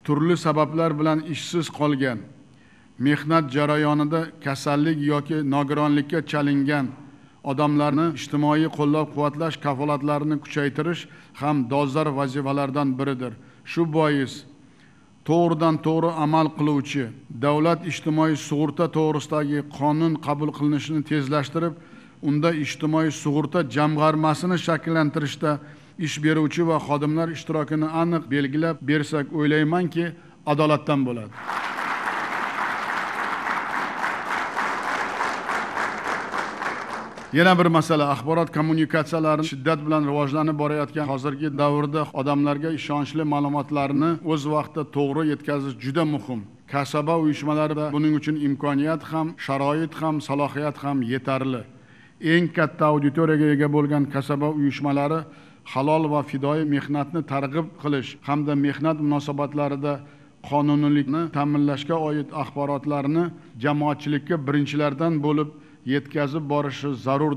Turli sabablar bilan ishsiz qolgan, mehnat jarayonida kasallik yoki nogironlikka chalingan odamlarni ijtimoiy qo'llab-quvvatlash kafolatlarini kuchaytirish ham dolzarb vazifalardan biridir. Shu bois to'g'ridan-to'g'ri amal qiluvchi davlat ijtimoiy sug'urta to'g'risidagi qonun qabul qilinishini tezlashtirib, unda ijtimoiy sug'urta jamg'armasini shakllantirishda ish beruvchi va xodimlar ishtirokini aniq belgilab bersak, o'ylaymanki, adolatdan bo'ladi. Yana bir masala, axborot kommunikatsiyalari shiddat bilan rivojlanib borayotgan hozirgi davrda odamlarga ishonchli ma'lumotlarni o'z vaqtida to'g'ri yetkazish juda muhim. Kasaba uyushmalarida buning uchun imkoniyat ham, sharoit ham, salohiyat ham yetarli. Eng katta auditoriyaga ega bo'lgan kasaba uyushmalari halol va fidoyi mehnatni targ'ib qilish hamda mehnat munosabatlarida qonuniylikni ta'minlashga oid axborotlarni jamoatchilikka birinchilardan bo'lib yetkazib borishi zarur.